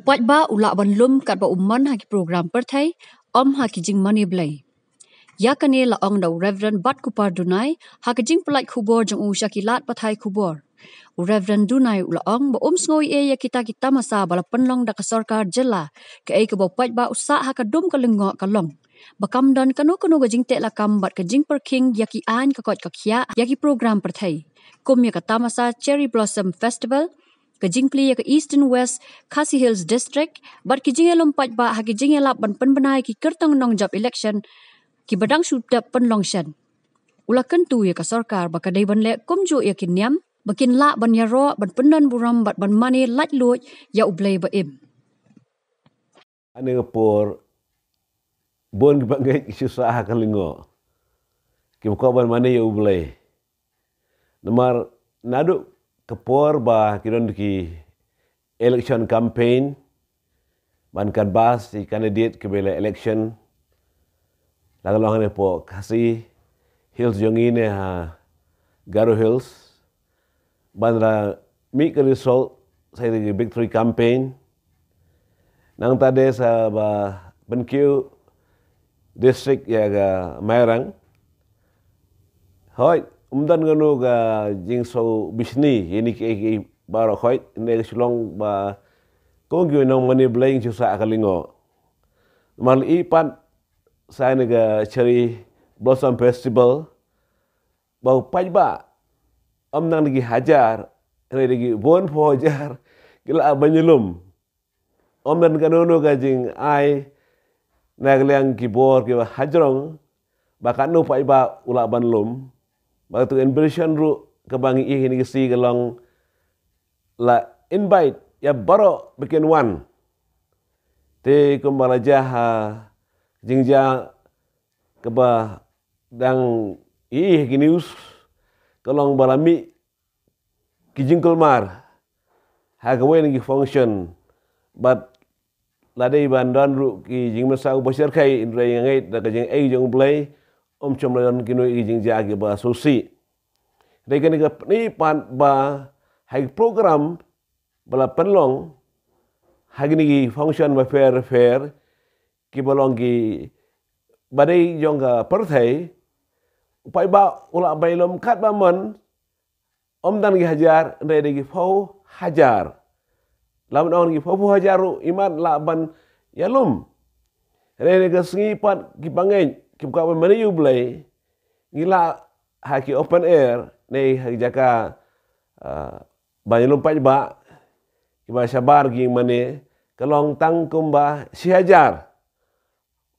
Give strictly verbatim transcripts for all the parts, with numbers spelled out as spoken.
Paidbah u lah ban lum katba u mon ha ki program pyrthei, ym ha ki jingmane Blei. Ïa kane la ong da u Reverend Bat Kupar Dunai ha ka jingpyllait khubor jong u sha ki lad pathai khubor. U Reverend Dunai u la ong ba um sngew ei ei ïa kita ki tamasa ba la pynlong da ka sorkar jylla, kaei kaba u paidbah u sah ha ka dum ka lyngngoh ka long ba kam don kano kano ka jingteh lakam bad ka jingpyrkhing ïa ki aiñ ka koit ka khiah ïa ki program pyrthei, kum ïa ka tamasa Cherry Blossom Festival, ka jingplie ïa ka East and West Khasi Hills District bad ki jingïalum paidbah ha ki jingïalap ban pynbna ïa ki kyrtong nongjop election kiba dang shu dep pynlong shen. U la kyntu ïa ka sorkar ba ka dei ban leh kumjuh ïa ki niam ba kin lah ban ïaroh ban pyndonburom bad ban mane laitluid ïa U Blei ba im. Ha kane ka por bun kiba ngeit ki shu sah ha ka lyngngoh, kiba kwah ban mane ïa U Blei. Namar naduh ka por ba ki don ki election campaign ban canvass ïa ki candidate kiba leh election, la ka long hangne hapoh Khasi Hills jong ngi ne ha Garo Hills, ban da mih ka result sa ïa ka victory campaign. Nangta de sa ba pynkiew district ïa ka Mairang. Hooid, ym don kano ka jingsngewbishni ïa kine kiei kiei baroh, hooid, ne ka Shillong ba kum ki nongmane Blei ngi shu sah ha ka lyngngoh. Namar i pat sa ïa kane ka Cherry Blossom Festival ba u paidbah ym nang da ki hajar, hynrei da ki bun phew hajar ki lah ban ïalum. Ym don kano kano ka jingai na ka liang ki bor kiba hajrong ba katno u paidbah u lah ban lum. Bad katu ka invitation ruh kaba ngi ïohi ha kine ki sngi ka long la invite ïa baroh ba kin wan. Te kumba la jia ha ka jingjia kaba dang ïohi ha ki news, ka long ba la mih ki jingkulmar ha kawei na ki function, bad la dei ban don ruh ki jingmynsaw ba shyrkhei, hynrei nga ngeit da ka jingaiei jong U Blei ym shym la don kino ki jingjia kiba sngewsih. Dei kane ka pyni pat ba ha ki program ba la pynlong ha kine ki function bapher bapher kiba long kiba dei jong ka pyrthei, u paidbah u lah ban ïalum katba mon, ym don ki hajar, hynrei da ki phew hajar. Lada ong ki phew phew hajar ruh imat lah ban ïalum. Hynrei ha kane ka sngi pat kiba ngeit, kiba kwah ban mane ïa U Blei, ngi lah ha ki open air ne ha ki jaka, ah, ban ïalum paidbah, kiba shabar ki mane, ka long tang kumba shi hajar.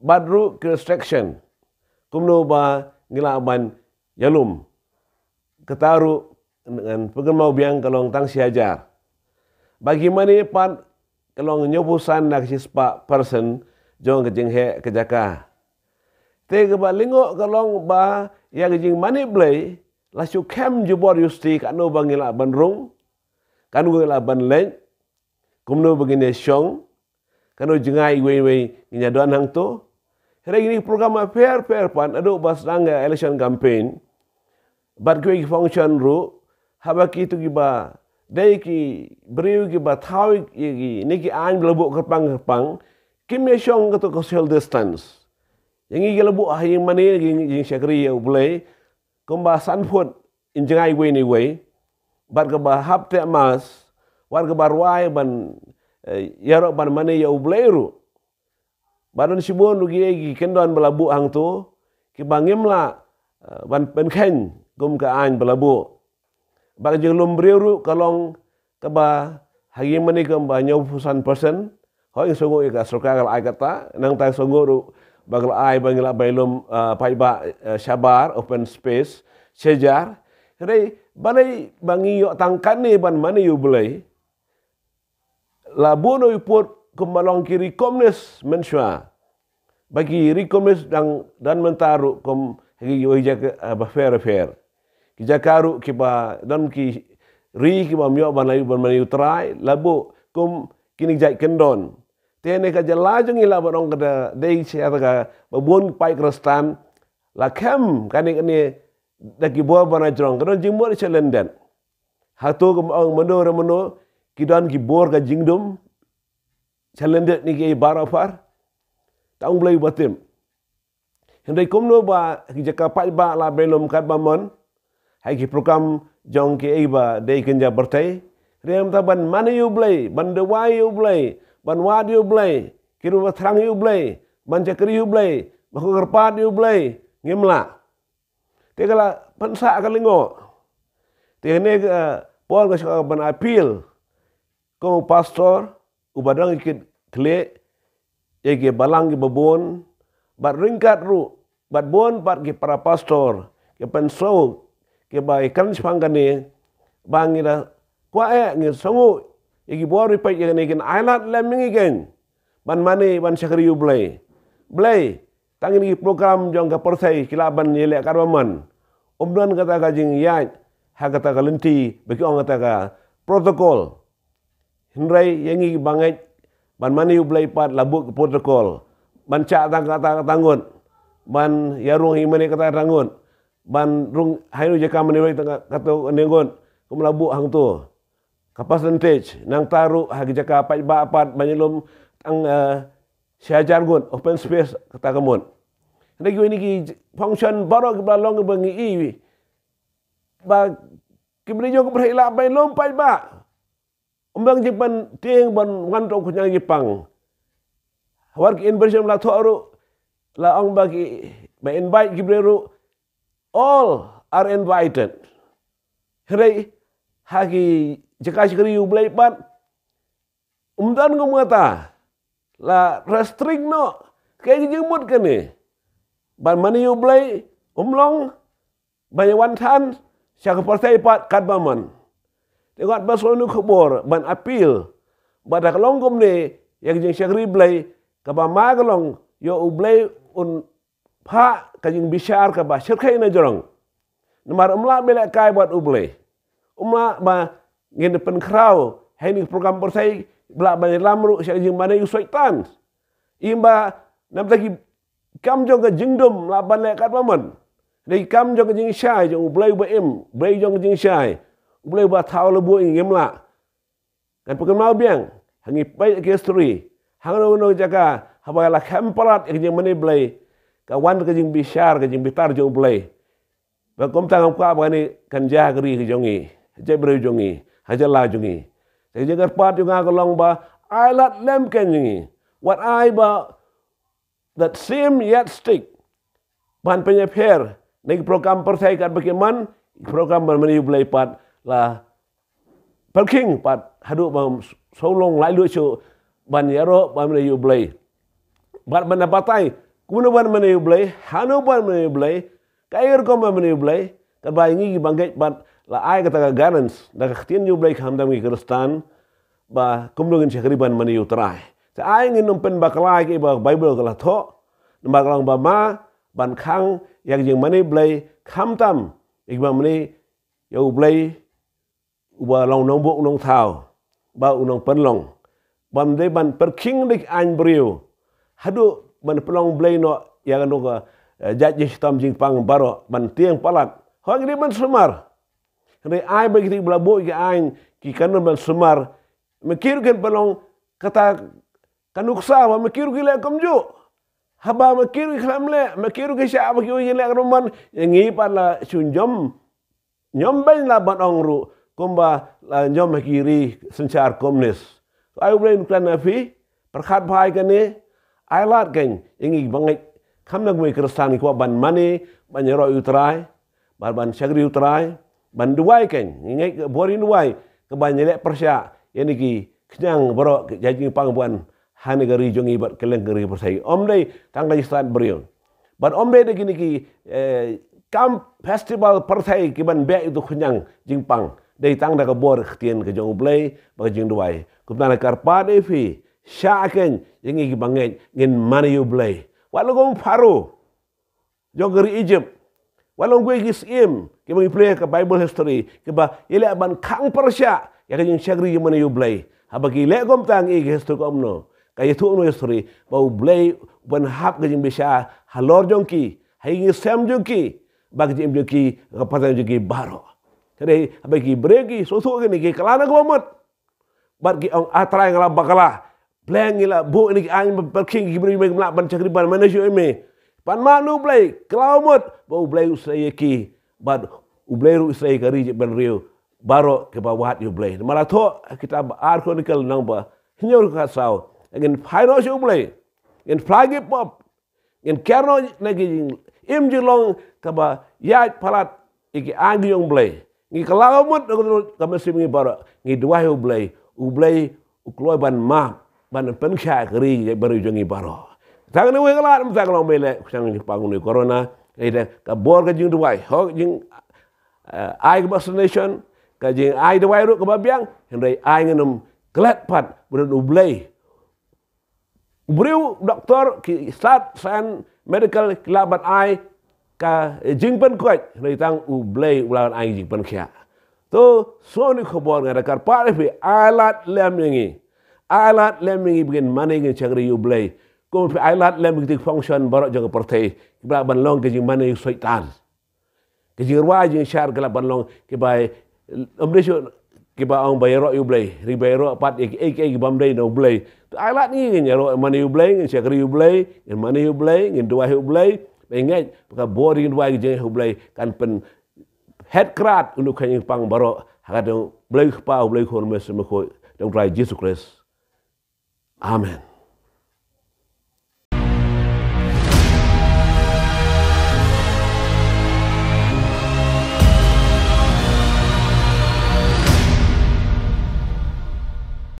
Bad ruh ki restriction kumno ba ngi lah ban ïalum, kata ruh ngan pynkynmaw biang ka long tang shi hajar. Ba ki mane pat ka long hynñiewphew san na ka shispah percent jong ka jingheh ka jaka. Te kaba lyngngoh ka long ba ïa ka jingmane Blei la shu khem jubor justi, katno ba ngi lah ban rung, katno ba ngi lah ban leit, kumno ba ngin ïa shong, kano jingai iwei iwei ngin ïa don hangto. Hynrei kine ki program bapher bapher pat naduh ba sdang ka election campaign bad kiwei ki function ruh, haba kito kiba dei ki briew kiba thaw ïa kine ki aiñ ba la buh kyrpang kyrpang kim ïa shong kato ka social distance. Ïa ngi ki la buh ha ïingmane, ïa ngi shakri ïa U Blei, kumba san phut in jngai iwei na iwei, bad kaba hap teh mask, bad kaba rwai ban, eh, ïaroh ban mane ïa U Blei ruh. Bad don shibun ruh kiei ki kyndon ba la buh hangto kiba ngim lah, eh, ban pynkheiñ kum ka aiñ ba la buh. Bad ka jinglum briew ruh ka long kaba ha ïingmane kumba hynñiewphew san percent. Hooid, ngi sngewnguh ïa ka sorkar ka la ai kata, nangta ngi sngewnguh ruh ba ka la ai ba ngi lah ban ïalum, ah, paidbah, eh, shabar, open space, shi hajar. Hynrei balei ba ngi ïoh tang katne ban mane ïa U Blei? La buh noh ïa u pud kumba long ki ri komunis mynshuwa. Ba ki ri komunis dang don mynta ruh kum ha kiwei ki jaka, eh, bapher bapher. Ki jaka ruh kiba don ki ri kiba ym ïoh ban ïa u, ban mane ïa U Trai, la buh kum kine ki jait kyndon. Te ne ka jylla jong ngi lah ban ong ka da dei sha kata kaba bun ki paid Khristan la khem kane kane da ki bor ba na jrong, ka don jingmut sha lyndet. Hato kumba ong mynno re mynno ki don ki bor ka jingdum, challenge ni ki baroh par. Tang Blei ba tip. Hynrei kumno ba ki jaka paidbah la bynum katba mon ha ki program jong kiei ba dei kynja pyrthei. Hynrei mynta ban mane ïa u Blei, ban duwai ïa u Blei, ban wad ïa u Blei, ki ruh ba thrang ïa u Blei, ban shakri ïa u Blei, ba kyrpad ïa u Blei, ngim lah. Te ka la pynsah ka lyngngoh. Te ne ka por ka shaka ban appeal kum u pastor uba dang ïa ki khlieh ïa ki balang kiba bun, bad ryngkat ruh bad bun pat ki para pastor, ki pynsngew, kiba ïakren shaphang kane, ba ngi da kwah eh, ngi sngew ïa ki bor ri peit ïa kane, kin ailad lem ïa ngi keiñ ban mane, ban shakri ïa u Blei. Blei, tang ïa ki program jong ka pyrthei ki lah ban ïaleh katba mon. Ym don kata ka jingïaid ha kata ka lynti ba ki ong kata ka protocol. Hynrei ïa ngi kiba ngeit ban mane ïa u Blei pat la buh ka protocol. Ban shah tang kata kata ngut, ban ïarung ïa mane kata kata ngut, ban rung ha ïano jaka mane ïa kata kata ngut, kum la buh hangto. Ka percentage, nangta ruh ha ki jaka paidbah pat ban ïalum tang, eh, shi hajar ngut open space kata ka mut. Hynrei kiwei na ki function baroh kiba long kiba ngi i ba ki briew jong ka pyrthei lah ban ïalum paidbah. Ym don jingpyntieng ban wan to khñiang jingpang. Hawar ki invitation la thoh ruh, la ong ba ki, ba invite ki briew ruh, all are invited. Hynrei ha ki jaka shakri ïa u Blei pat, ym don kum kata, la restrict noh. Kaei ka jingmut kane? Ban mane ïa u Blei ym long ban ïawan than sha ka pyrthei pat katba mon. Te ngat ba sngewthuh khubor ban appeal ba da ka long kumne ïa ka jingshakri Blei, kaba ma ka long ïa u Blei un phah ka jingbishar kaba shyrkhei na jrong. Namar ym lah ban lehkai bad u Blei. Ym lah ba ngin pynkhraw ha ine i program pyrthei, ba lah ban ïalam ruh sha ka jingmane u Soitan. Im ba namar ki kam jong ka jingdum lah ban leh katba mon. Dei kam jong ka jingshai jong u Blei uba im, Blei jong ka jingshai. U Blei uba thaw la buh, ngim lah. Kan pyrkhat biang, ha ngi peit ki history, hangno hangno jaka, haba la khlem palat ïa ka jingmane Blei, ka wan ka jingbishar, ka jingbitar jong u Blei. Ba kumta ngam kwah ba kane kan jia ha ka ri ka jong ngi, ha jaitbynriew jong ngi, ha jylla jong ngi. Te ka jingkyrpad jong nga ka long ba ai lad lem keiñ ïa ngi. Wat ai ba that same yardstick ban pynïapher na ki program pyrthei katba ki mon, ki program ban mane ïa u Blei pat la pyrkhing pat haduh ba shu long laitluid shuh ban ïaroh ban mane ïa u Blei. Bad ban da batai kumno ban mane ïa u Blei, hano ban mane ïa u Blei, kaei ka rukom ban mane ïa u Blei, katba ïa ngi kiba ngeit pat la ai kata ka guidance na ka ktien jong u Blei khamtam ki Khristan, ba kumno ngin shakri ban mane ïa u Trai. Te ai ngin ym pynbakla ïa kiba ka Baibl ka la thoh, namar ka long ba ma ban khang ïa ka jingmane Blei khamtam ïa kiba mane ïa u Blei uba long nongbuh nongthaw bad u nongpynlong. Bym dei ban pyrkhing da ki aiñ briew haduh ban pynlong Blei noh ïa kano ka, eh, jait jingshitom jingpang baroh ban tieng palat. Hooid ngi dei ban sumar. Hynrei ai ba ki dei ba la buh ki aiñ, ki kanun ban sumar. Ma ki ruh kin pynlong kata ka nuksa ba ma ki ruh ki leh kumjuh. Haba ma ki ruh ki khlem leh, ma ki ruh ki shah ba ki ïoh ïa leh ka ruh mon, ïa ngi pat la shu ñiom. Ñiom beiñ la ban ong ruh kumba la ñiom ha ki ri synshar komunis. Ai u Blei un kren ïa phi, pyrkhat bha ïa kane, ai lad keiñ ïa ngi ba ngeit, khamtam ki Khristan, ngi kwah ban mane, ban ïaroh ïa u Trai, ban, ban shakri ïa u Trai, ban duwai keiñ, ngi ngeit ka bor ïa u duwai, ka ban ïaleh pyrshah ïa kine ki khñiang baroh, ki jait jingpang ba wan ha kane ka ri jong ngi bad kylleng ka ri pyrthei. Ym dei tang ka jingstad briew. Bad ym dei da kine ki, eh, kam festival pyrthei ki ban beh ïa uto u khñiang jingpang. Dei tang da ka bor ka ktien ka jong u Blei bad ka jingduwai. Kumta nga kyrpad ïa phi, shah keiñ ïa ngi kiba ngeit, ngin mane ïa u Blei. Wat long kum Pharaoh jong ka ri Egypt. Wat long kiwei ki syiem kiba ngi pule ha ka Bible history, kiba ïaleh ban khang pyrshah ïa ka jingshakri jingmane ïa u Blei. Haba ki leh kumta, ngi ïohi ka history kumno, ka ïathuh kumno history, ba u Blei u pynhap ka jingbishar halor jong ki, ha ki sem jong ki, bad ka jingim jong ki, ka pateng jong ki baroh. Hynrei haba ki briew ki sngewthuh kine, ki kylla na kaba mut. Bad ki ong, "A Trai, nga la bakla." Blei ngi la buh ïa ki aiñ ban pyrkhing ki briew, me kum lah ban shakri ban mane shuh ïa me. Pan map na U Blei, kylla mut ba U Blei u srei ïa ki, bad U Blei ruh u srei ka ri jingpynriew baroh kiba wad ïa U Blei. Namar la thoh ha kitab Ar Chronicle lynnong ba hynñiew, dkhot saw: Ngin phai noh sha U Blei, ngin phla ki pop, ngin kiar noh na ki jingim jinglong kaba ïaid palat ïa ki aiñ ki jong U Blei. Ngi kylla mut na ka mynsiem ngi baroh, ngi duwai U Blei, U Blei u kloi ban map, ban pynkhiah ka ri jong ngi baroh. Tang ne wei ka lad, tang long mei leh, tang ngi pang ne corona, ïa ka bor ka jingduwai, hok jing, eh, ai ka vaccination, ka jingai duwai ruh kaba biang, hynrei ai ngin ym klet pat ba don U Blei. U briew doktor, ki stad science medical ki lah ban ai ka jingpynkoit, hynrei tang U Blei u lah ban ai jingpynkhiah. To, sngew ïa kane ka khubor, nga da kyrpad ïa phi, ai lad lem ïa ngi. Ai lad lem ïa ngi ba ngin mane, ngin shakri U Blei. Kum phi ai lad lem ïa ki function baroh jong ka pyrthei, kiba lah ban long ka jingmane u Soitan. Ka jingrwai jingshar ka lah ban long kiba, ym dei shuh kiba ong ba ïaroh ïa U Blei, hynrei ba ïaroh pat ïa kiei kiei ki bym dei na U Blei. To ai lad ngi, ngin ïaroh mane U Blei, ngin shakri U Blei, ngin mane U Blei, ngin duwai U Blei. Ba ngeit ba ka bor jingduwai ka jingaiñ U Blei kan pynhet krad ïa u kheiñ u pang baroh ha ka kyrteng U Blei Kpa, U Blei Khun, U Mynsiem Bakhuid, U Trai Jisu Khrist. Amen.